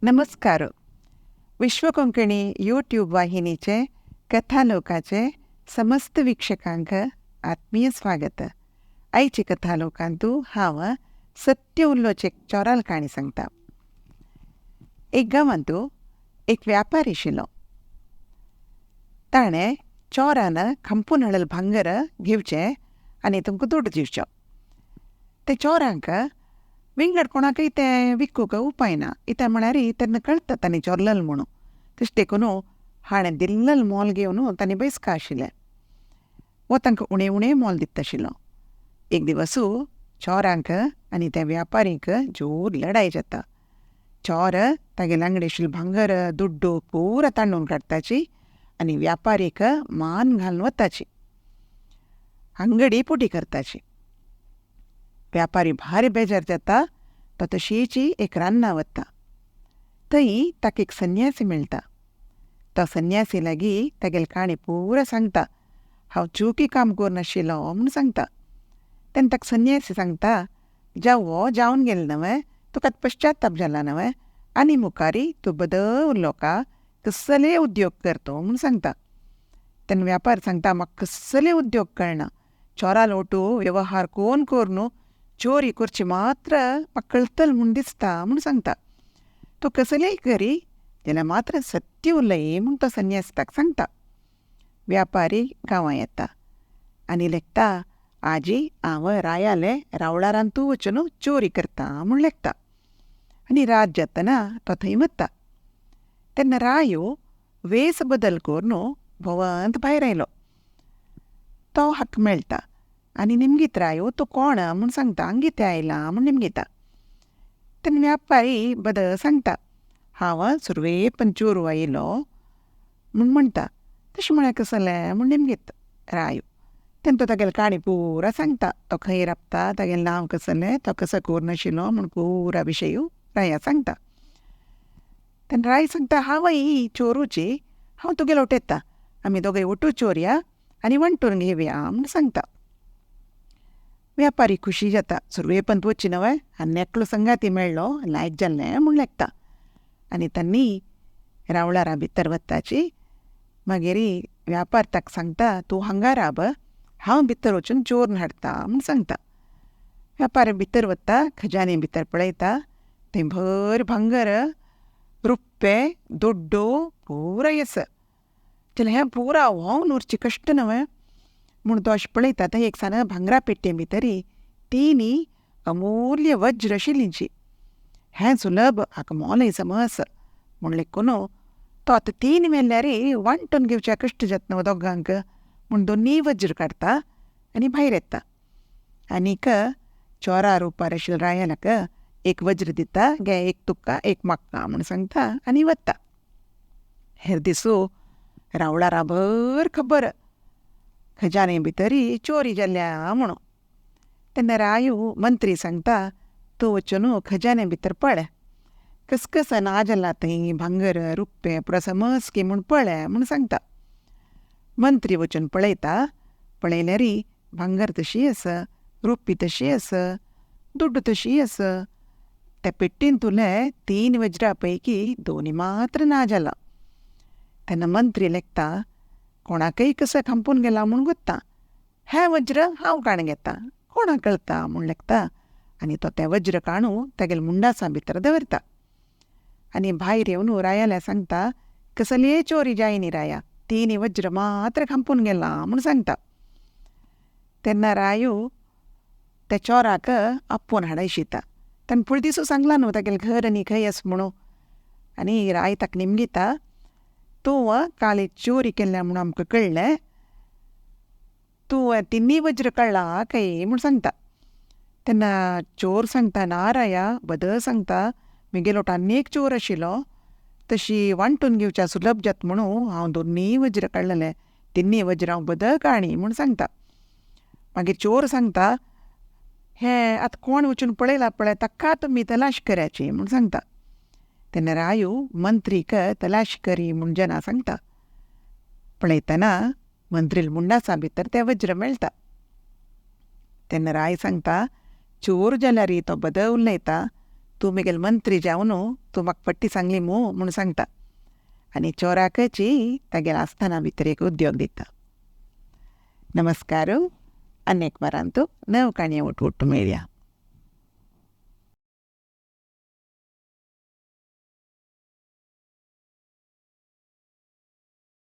नमस्कार. विश्व कोंकणी यूट्यूब वाहिनीचे कथालोकाचे समस्त वीक्षकांक आत्मीय स्वागत. आयचे कथालोकांतू हांव सत्य उल्लोचे चोराल काणी सांगता. एक गांवांतू एक व्यापारी आशिल्लो. ताणें चोरान खंपून हाडल भांगर घेवचें आनी तुमकां दुडू दिवचो. ते चोरांक विंगड कोणाकय तें विकूंक उपाय ना. कित्याक म्हळ्यार तेन्ना कळटा तांणी चोरलेल म्हणून. तशें देखून हाणें दिल्लेल मोल घेवन तांणी बैसका आशिल्लें. वो तांकां उणें उणें मोल दिता आशिल्लो. एक दिवस चोरांक आनी त्या व्यापारीक जोर लडाय जाता. चोर तागेले आंगडी आशिल्लें भांगर दुड्डू पुरा तांडून काडटाची आनी व्यापारीक मान घालून वताची. आंगडी पुटी करताची. व्यापारी भारी बेजार जाता. तो तशीची एक रान्ना वता. थंय ताका एक संन्यासी मेळटा. तो संन्यासी लागीं तागेली काणी पुरा सांगता. हांव चुकी काम करनाशिल्लो म्हूण सांगता. तेन्ना ताका संन्यासी सांगता, जावं जावन गेलें न्हय, तुका पश्चाताप जाला न्हय, आनी मुखारी तूं बदल उरलो का कसले उद्योग करतो म्हूण सांगता. तेन्ना व्यापार सांगता, म्हाका कसले उद्योग कळना. चोरा लोटू व्यवहार कोण करून चोरी करची मात्र म्हाका कळटलें म्हूण दिसता म्हूण सांगता. तूं कसलेय करी जाल्यार मात्र सत्य उलय म्हूण तो संन्यासी ताका सांगता. व्यापारी गांवां येता आनी लेखता, आजी हांव रायाले रावळारान तूं वचून चोरी करता म्हूण लेखता. आनी रात जातना तो थंय वता. तेन्ना रायो वेस बदल करून भोंवत भायर आयलो. तो हाका मेळटा आनी निमगीत रायो तूं कोण म्हूण सांगता, हांगा आयला म्हूण निमगिता. तेन्ना व्यापारी बदल सांगता, हांव सुरवेपन चोरू आयलो म्हूण म्हणटा. तशें म्हळ्यार कसलें म्हूण निमगीत रायो. तेन्ना तो तागेली काणी पुरा सांगता. तो खंय राबता, तागेलें नांव कसलें, तो कसो करनाशिल्लो म्हूण पुरा विशय राया सांगता. तेन्ना राय सांगता, हांवय चोरूची, हांव तुगेलो येता, आमी दोगांय ओटू चोरया आनी वांटून घेवया म्हूण सांगता. व्यापारी खुशी जाता. सुरवेपन वचची न्हय, आनी एकलो संगाती मेळ्ळो लायक जाल्लें म्हूण लेखता. आनी तांणी रावळारा भितर वताची. मागीर व्यापार ताका सांगता, तूं हांगा राब, हांव भितर वचून चोरून हाडटा म्हूण सांगता. व्यापारी भितर वता, खजाने भितर पळयता, थंय भर भांगर रुप्पे दुड्डू पुरा आसा. जाल्यार हें पुरा व्होंवन उरचें कश्ट न्हय म्हूण तो अशें पळयता. थंय एक सान भांगरा पेट्टे भितर तिनी अमूल्य वज्र आशिल्लींची. हें सुलभ हाका मोलय समस म्हूण लेखून तो आतां तीन मेल्यार वांटून घेवच्या कश्ट जाता न्हू दोगांक म्हूण दोनूय वज्र काडटा आनी भायर येता. आनीक चोरा रुपार आशिल्ल्या रायाक एक वज्र दिता, घे एक तुका एक म्हाका म्हूण सांगता आनी वता. हेर दिसू रावळारा भर खबर खजाने भितर चोरी जाल्या म्हणून. तेन्ना रायू मंत्री सांगता, तूं वचून खजाने भितर पळय कसकस ना जाला थंय भांगर रुप्पें पुरो समज की म्हूण पळय म्हूण सांगता. मंत्री वचून पळयता. पळयल्यार भांगर तशी आसा, रुप्पी तशी आसा, दुड्डू तशी आसा. त्या पेट्टींतुले 3 वज्रा पैकी 2 मात्र ना जाला. तेन्ना मंत्री लेखता, कोणाकय कसो खांपून गेला म्हूण गोत्ता, हें वज्र हांव काण घेता, कोणाक कळटा म्हूण लेखता. आनी तो तें वज्र काणू तागेल्या मुंडासा भितर दवरता. आनी भायर येवन रायाल्या सांगता, कसलीय चोरी जायनी राया, 3 वज्र मात्र खांपून गेला म्हूण सांगता. तेन्ना रायो त्या चोराक आपोवन हाडयशिता. ताणें फुडें दिसूं सांगलां न्हू तागेलें घर आनी खंय आसा म्हणून. आनी राय ताका निमगिता, तूं काल चोरी केल्या म्हूण आमकां कळ्ळें, तूं 3 वज्र कळ्ळा काय म्हूण सांगता. तेन्ना चोर सांगता, ना राया, बदल सांगता, म्हगेलो आनी एक चोर आशिल्लो, तशी वांटून घेवच्या सुलभ जाता म्हणून हांव 2 वज्र काडलेले, 3 वज्र हांव बदल काणी म्हूण सांगता. मागीर चोर सांगता, हें आतां कोण वचून पळयला पळय ताका तुमी तलाश करायची म्हूण सांगता. तेन्ना रायू मंत्रीक तलाश करी म्हूण जना सांगता. पळयतना मंत्रील मुंडासा भितर तें वज्र मेळटा. तेन्ना राय सांगता, चोर जाल्यार तो बदल उलयता, तूं मेगेल मंत्री जावन तूं म्हाका फट्टी सांगली मू म्हूण सांगता आनी चोराकची तागेल्या आस्थाना भितर एक उद्योग दिता. नमस्कार, अनेक बारांतू नव काणये उठ उठ मेळया.